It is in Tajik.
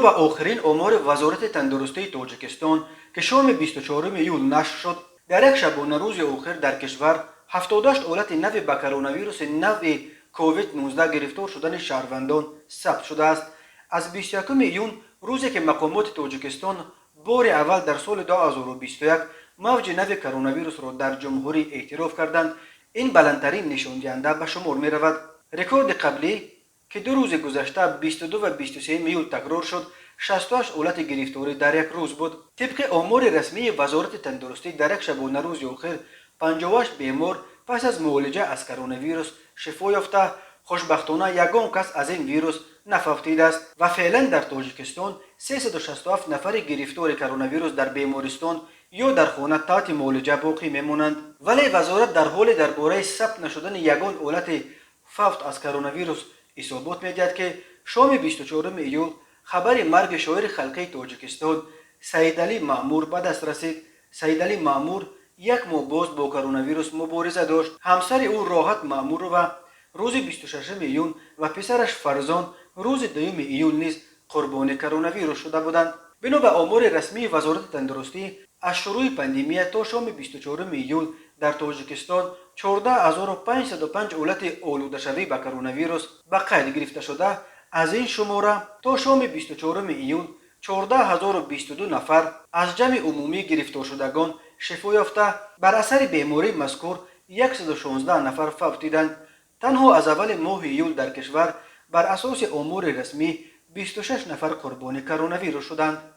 Ба охирин омори Вазорати тандурустии Тоҷикистон, ки шоми 24 июл нашр шуд, дар як шабонарӯзи охир дар кишвар 78 ҳолати нави ба коронавируси навъи COVID-19 гирифтор шудани шаҳрвандон сабт шудааст. Аз 21 июн, рӯзе ки мақомоти Тоҷикистон бори аввал дар соли 2021 мавҷи нави коронавирусро дар ҷумҳурӣ эътироф карданд, ин баландтарин нишондиҳанда ба шумор меравад. Рекорди қаблӣ, ки 2 рӯзи гузашта, 22 ва 23 июл, такрор шуд, 68 ҳолати гирифторӣ дар як рӯз буд. Тибқи омори расмии Вазорати тандурустӣ, дар як шабонарӯзи охир 58 бемор пас аз муолиҷа аз коронавирус шифо ёфта, хушбахтона ягон кас аз ин вирус нафавтидааст ва феълан дар Тоҷикистон 367 нафари гирифтори коронавирус дар бемористон ё дар хона таҳти муолиҷа боқӣ мемонанд. Вале вазорат дар ҳоле дар бораи сабт нашудани ягон ҳолати фавт аз коронавирус ҳисобот медиҳад, ки шоми 24 июл хабари марги шоири халқии Тоҷикистон Саидалӣ Маъмур ба даст расид. Саидалӣ Маъмур як моҳ боз бо коронавирус мубориза дошт. Ҳамсари ӯ Роҳат Маъмурова рӯзи 26 июн ва писараш Фарзон рӯзи 2 июл низ қурбони коронавирус шуда буданд. Бино ба омори расмии Вазорати тандурустӣ, аз шурӯи пандемия то шоми 24 июл дар Тоҷикистон 14 505 ҳолати олудашавӣ ба коронавирус ба қайд гирифта шуда, аз ин шумора то шоми 24 июл 14 022 нафар аз ҷамъи умумии гирифторшудагон шифо ёфта, бар асари бемории мазкур 116 нафар фавтиданд. Танҳо аз аввали моҳи июл дар кишвар бар асоси омори расмӣ 26 нафар қурбони коронавирус шуданд.